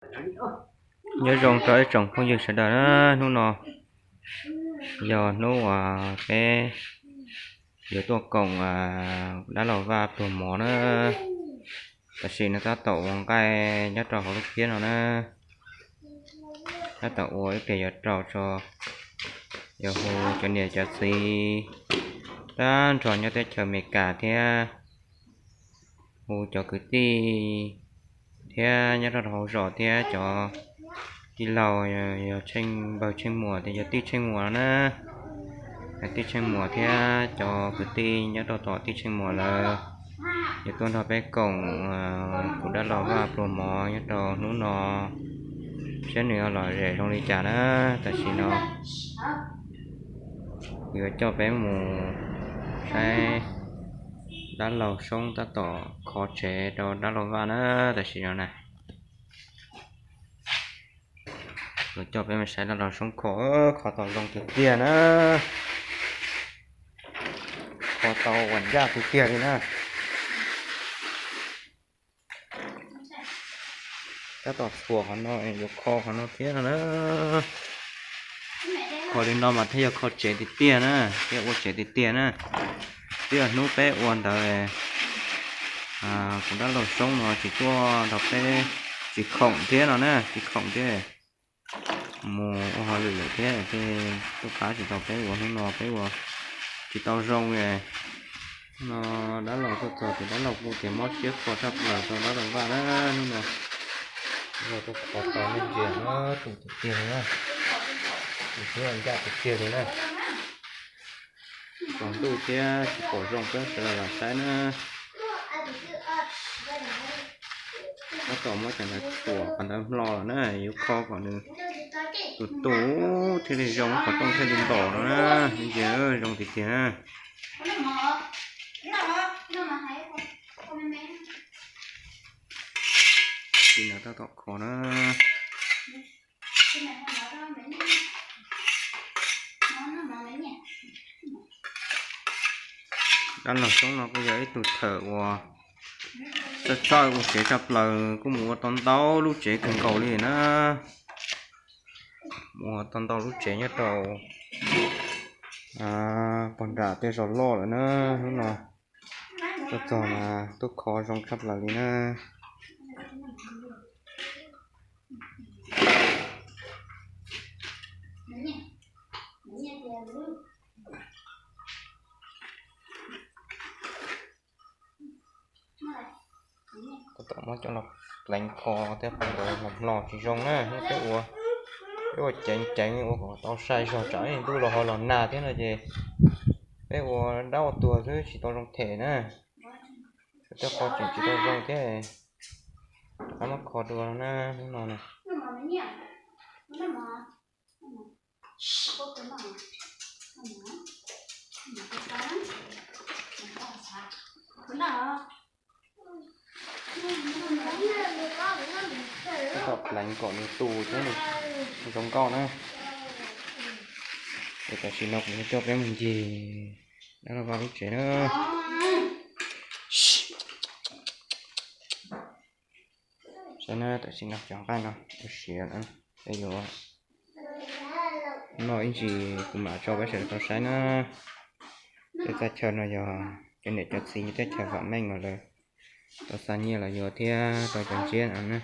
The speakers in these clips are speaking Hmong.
Nyob zoo rau ib tsoom phooj ywg sawv daws na, hnub no yog hnub uas peb yuav tuaj koom dab laug Vaj pluag mov na. Tam sim no tab tom ua nqaij nyob rau hauv lub phiab no na. Tab tom ua ib pliag yuav rau tso, yuav hu cov niam cov txiv tag nrho nyob teb chaws Amelikas thiab hu cov kwv tij thiab nyob rau hauv zos thiab cov tij laug, yog Tsheej Npawg Tsheej Muas ces yog tij Tsheej Muas na. Tij Tsheej Muas thiab cov kwv tij nyob rau tom tij Tsheej Muas lawv yuav tuaj nrog peb koom kuv dab laug Vaj pluag mov nyob rau hnub no, saib nws yuav lom zem zoo li cas na. Tam sim no kuv yuav coj peb mus saib dab laug Soob tab tom kho tsev rau dab laug Vaj na. Tam sim no na, kuv coj peb mus saib dab laug Soob kho, kho tau zoo tiag tiag na. Kho tau ua ncaj tiag tiag li na. Tab tom txhuam qhov no, yuav kho qhov no thiab no na. Kho li no mas thiaj yog kho tsev tiag tiag na, thiaj ua tsev tiag tiag na. Twb yog hnub peb ua ntawd, kuv dab laug Soob no tsis tuaj nrog peb, tsis khoom thiab no na, tsis khoom thiab, mus ua hauj lwm lawm thiab, tuaj pab tsis tau peb ua, hnub no peb ua tsis tau zoo no. Dab laug tuaj txog ces dab laug kuj tias mob siab kho tshaj plaws rau dab laug Vaj na hnub no. Dab laug tuaj kho tau nej ntsia na, tu tiag tiag li na, tus xub ncaj tiag tiag li na. Tsaus ntuj thiab tsis pom zoo, peb sawv daws los saib na. Tab tom muab cov ntawd txhuam qhov ntawd hlo lawm na, yuav kho kom nws tus tus thiaj li zoo, qhov rooj thiaj li ntom no na. Ntsia zoo tiag tiag na. Tab tom kho na. Dab laug Soob no kuj yog ib tug thawm uas txawj txawj ua tsev tshaj plaws, kuj mus ua tau ntau lub tsev kawg nkaus li na. Mus ua tau ntau lub tsev nyob rau pog nram tej zos loj lawm na. Hnub no tuaj txog mas tuaj kho zoo tshaj plaws li na. Tab tom muab coj los pleev kho thiab, qhov ntawd los mlog tsis zoo na. Peb ua, peb ua ceev ceev ua kom tau sai zog, tsam ib ntuj los ho los nag thiab no ces peb ua dab ua tuag xwb tsis tau zoo them na. Tej qho tseem tsis tau zoo thiab, rov qab muab kho dua na hnub no na. Tab tom pleev kom nws tu thiab nws zoo nkauj na. Es tam sim no kuv yuav coj peb mus ncig dab laug Vaj lub tsev na. Saib na, tam sim no cov nqaij no ua siav lawm, peb yuav noj ib ntsis kuv mam tso peb sawv daws tau saib na. Tej txaj chaw no yog cov niam cov txiv teb chaws vam meej los lawv tau xa nyiaj los yuav thiab rau cov ntsiab no na.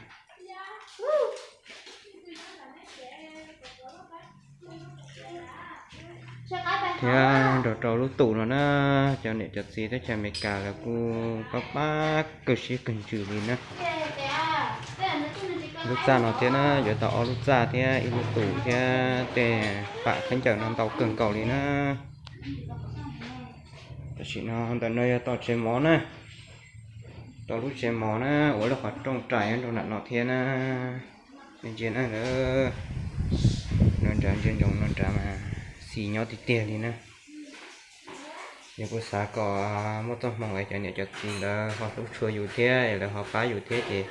Thiab nrog rau lub tus no na, cov niam cov txiv teb chaws Amelikas lawv kuj pab pab kawg siab kawg ntsws li na. Lub txaj no thiab na, yuav tau ob lub txaj thiab ib lub tus thiab tej pam khaub ncaws no ntau kawg nkaus li na. Tam sim no ntawm no yog tom tsev mov na, tom lub tsev mov na, ua lub qhov rooj rais nyob rau nram no thiab na. Ntsia na, no nrad ntsia ntsoov no nrad mas xis nyob tiag tiag li na. Yog kuv xav kom muaj txoj hmoo es cov niam cov txiv lawv ho hlub tshua yus thiab es lawv ho pab yus thiab ces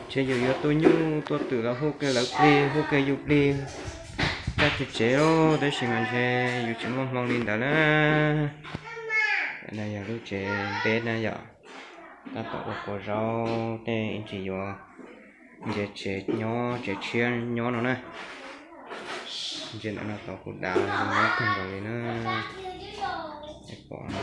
ntshe yus yuav tuaj nyuj tuaj twm los hu kiag lawv plig hu kiag yus plig caj tsev tsev lauj, tab sis mas ntshe yus tsis muaj hmoo li ntawd na. No yog lub tsev npeb na yom, tab tom ua kua zaub tej ib ntsis yuav Nce tsev nyob, tsev tshiab nyob no na. Ntsia ntawm no tau kuv dav nyob kawg nkaus li na. Pom no.